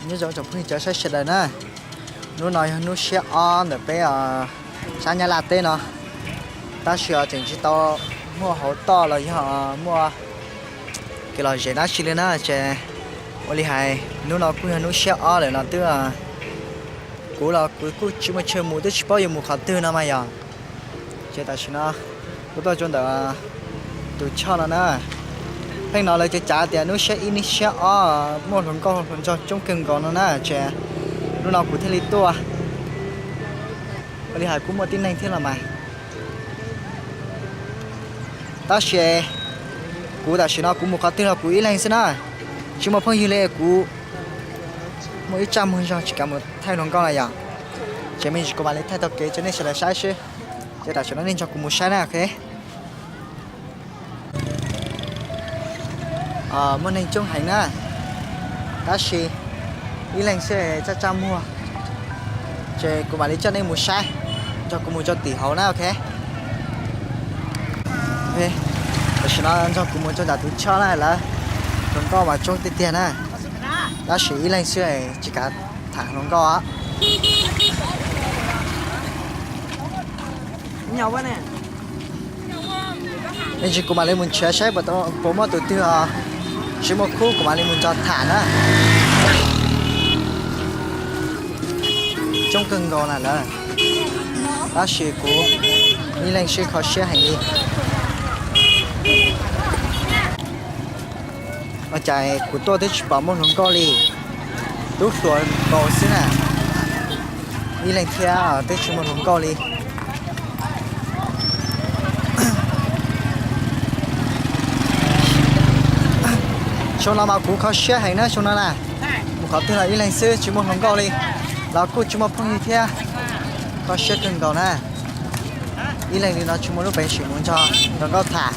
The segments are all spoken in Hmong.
Nyob zoo tsoom phooj ywg cov saib sawv daws na, hnub no yog hnub siab ob ntawm peb sab Nyab Laj teb no, tab sis tseem tsis tau muaj hauv toj los yog muaj kev lom zem dab tsi li na. Ces ua li hais hnub no kuj yog hnub siab ob lawm no twb, kuv los kuv kuj tsis muaj chaw mus twb tsis paub yuav mus qhov twg no mas yog. Ces tam sim no kuv tuaj rau ntawm tus choj no na. Pheej no lawv cav cav tias hnub siab ib hnub siab ob muaj hluas nkauj hluas nraug coob kawg nkaus no na, ces hnub no kuv thiaj li tuaj. Ua li hais kuj muaj tib neeg thiab los mas. Tab sis kuv tam sim no kuv mus qhov twg los kuv ib leeg xwb na, tsis muaj phooj ywg li, kuv muaj ib tsaj muag zog tsis kav mus thaij hluas nkauj na yom. Ces me ntsis kuv mam li thaij taug kev rau nej sawv daws saib seb. Ces tam sim no nej nrog kuv mus saib na, ok. Muaj neeg coob heev na, tab sis ib leeg xwb tsaj tsaj muag. Ces kuv mam li coj nej mus saib, nrog kuv mus rau tim hauv na, ok. Tam sim no nrog kuv mus rau nram tus choj na lawm. Hluas nkauj mas coob tiag tiag na, tab sis ib leeg xwb tsis kav tham hluas nkauj. Me ntsis kuv mam li mus nrhiav saib puas muaj tus twg tsis muaj khub kuv mam li mus nrog tham na. Coob kawg nkaus na lawm, tab sis kuv ib leeg sib kho siab heev li. Ua cas kuv tuaj twb tsis pom muaj hluas nkauj li, tub hluas nkaus xwb na. Ib leeg thiab twb tsis muaj hluas nkauj li. Xyoo no mas kuv kho siab heev na xyoo no na. Mus qhov twg los ib leeg xwb tsis muaj hluas nkauj li, los kuj tsis muaj phooj ywg thiab. Kho siab kawg nkaus na. Ib leeg li no tsis muaj lub peev xwm mus nrog hluas nkauj tham.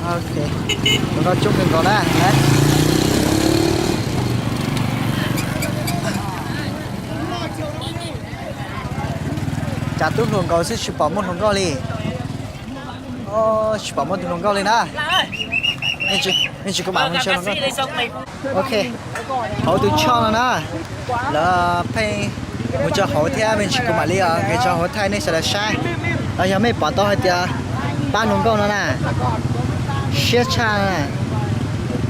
Hluas nkauj coob kawg nkaus na. Cas tub hluas nkaus xwb tsis pom muaj hluas nkauj li. Tsis pom muaj tus hluas nkauj li na. Me ntsis kuv mam mus nrhiav hluas nkauj. Ok, hauv tus choj no na, lawv pheej mus rau hauv thiab, me ntsis kuv mam li nqis rau hauv thaij nej sawv daws saib. Los yog mej pom tau hais tias pab hluas nkauj no na, siab tshaj na,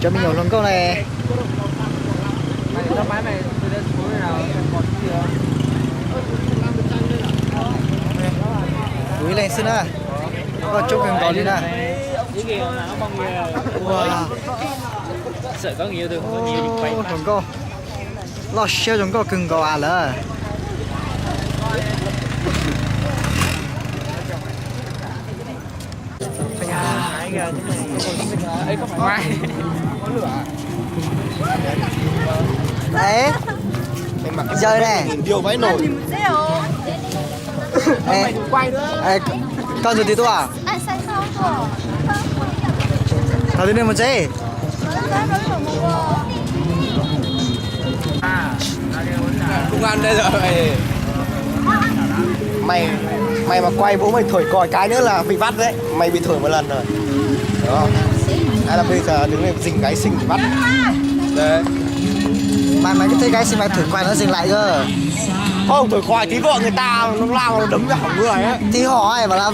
cov me nyuam hluas nkauj na. Kuv ib leeg xwb na, hluas nkauj coob kawg nkaus li na. Ua, hluas nkauj loj siab zoo nkauj kawg nkaus as lawm. Ê, giờ này. Ê, ê, con từ từ tua. Thằng từ này một giây. Công an đây rồi. Mày, mày mà quay bố mày thổi còi cái nữa là bị bắt đấy. Mày bị thổi một lần rồi. Đó. Hay là bây giờ đứng đây dình cái xinh bị bắt. Đấy. Mà mày cứ thấy gái xinh mày thổi còi nó dừng lại cơ. Không, thổi còi tí vợ người ta nó lao nó đấm ra hỏng người ấy. Thì hỏi bảo là,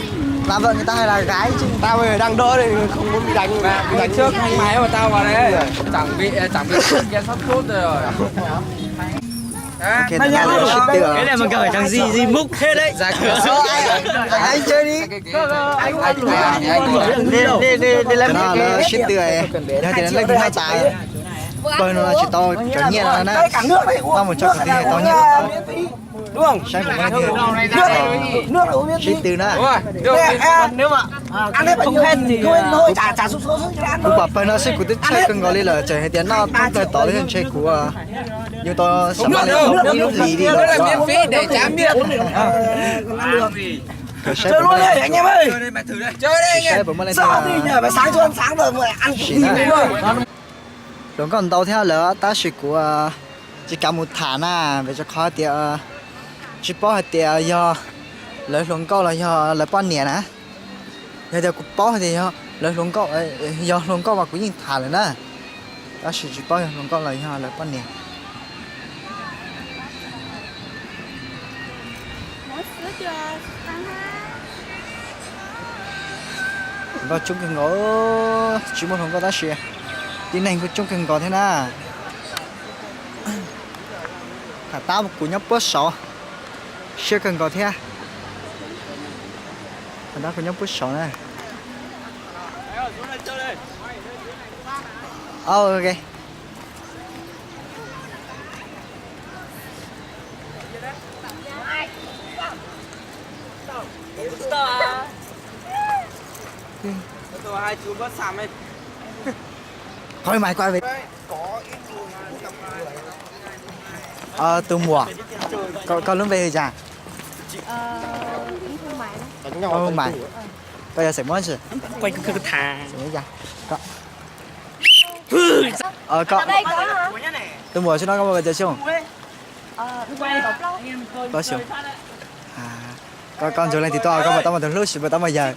là vợ người ta hay là gái chứ. Tao bây giờ đang đỡ đây, không muốn bị đánh. Mà hôm trước anh Máy và tao vào đấy. Chẳng bị, chẳng bị kia sắp sút rồi. Ok, cái này mà gửi thằng gì, gì múc hết đấy. Ra cửa. Anh, anh, anh chơi đi. Đi, đi, đi, đi lắm. Sib tw, yog tias leej twg noj tas pawg no tsis tau cov nyiaj no na, noj mus tso kwv tij hais tau nyiaj. Saib puas muaj leej twg sib tw na. Kuv pom pawg no xwb kuv twb tshawj kawg nkaus li lawm, tseem hais tias noj thoob plaws tod li ntshe kuv yuav tau xam maj li ib lub hlis li lawm. Saib puas muaj leej twg sim na. Hluas nkauj ntau thiab lawm tab sis kuv tsis kav mus tham na, vim rau qhov tias tsis paub hais tias yog lawv hluas nkauj los yog lawv poj niam na. Yog tias kuv paub hais tias yog Lawv hluas nkauj, yog hluas nkauj mas kuv yeej tham lawm na, tab sis tsis paub yog hluas nkauj los yog lawv poj niam. Hluas nkauj coob kawg nkaus, tsis muaj hluas nkauj tab sis tib neeg kuj coob kawg nkaus thiab na. Tham tab kuv nyob puab saud, siab kawg nkaus thiab. Tham tab kuv nyob puab saud na. Qhov mày quay về. Tus muam, koj lub npe hu cas? Koj hu mày, koj yog xeem Hmoob tsi? Tus muam, tsis no koj muaj cov xyoo? Plaub xyoo. Koj ntsug leej twg tuaj, koj puas tau muaj tus hlub, puas tau muaj yawg?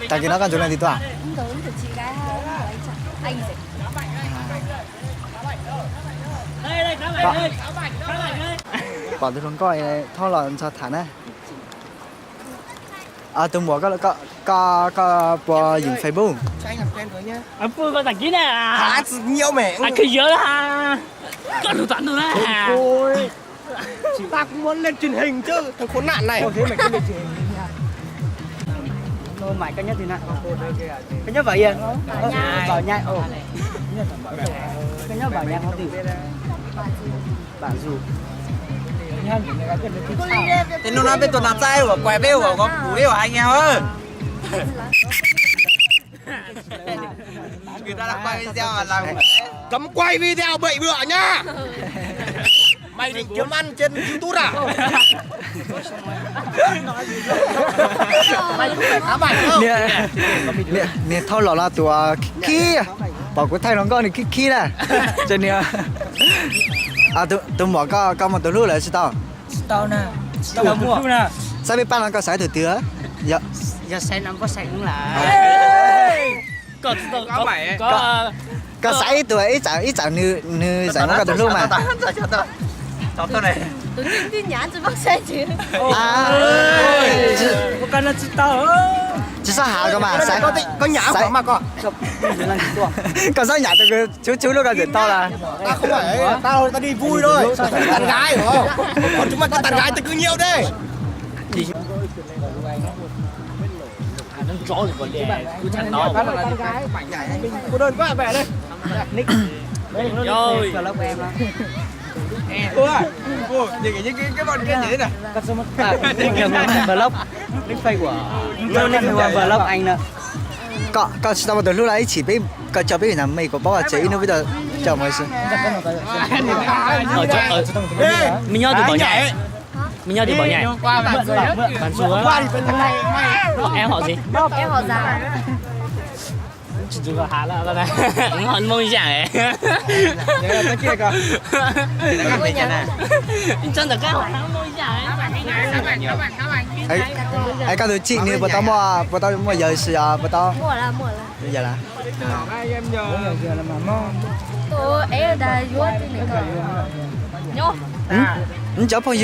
Tag kis no koj ntsug leej twg tuaj? Pom tus hluas nkauj thaub los nrog tham na. Tus muam, koj puas yoom Facebook? Koj nyob twg na? Koj nyob Võ Yên? Võ Nhai. Koj nyob Võ Nhai hov twg? Tej hnub no peb tuaj noj txaij uas kuaj peb uas kuv peb uas hais nyias. Cấm quay video bảy bữa nhá. Mày định kiếm ăn trên YouTube à? Niag thaub los no tus khib, pom kuv thaij hluas nkauj nws khib khib na. Ces niag, tus muam, koj muaj tus hlub lawm tsis tau? Tsis tau na. Saib peb pab no koj xaiv tus twg? Yog xaiv no koj xaiv kuv lawm. Koj xaiv ib tug, ib tsam nws xaiv muab koj tus hlub mas. Tsis txhob has koj mas, koj txhob nyam tus tshub tshub lub koj tseem tau lawm. Tao đi vui thôi, tán gái hả? Còn chúng mày có tán gái từ cứ nhiều đây. Vlog, nick Facebook của, vlog anh nè. Koj tsis tau muaj tus hlub los ib chim peb, koj tso peb ib nab me kuv paub tsev ib hnub peb tau coj mus xwb. Me nyob twg pom nyaij? Me nyob twg pom nyaij? Em họ gì? Em họ Giàng. Tsis tau has lawm, Hmoob Giàng. Tso ntawm koj Hmoob Giàng. Es koj tus txij nws puas tau muaj, puas tau muaj yawg si os, puas tau? Yawg lawm. Nws cov phooj ywg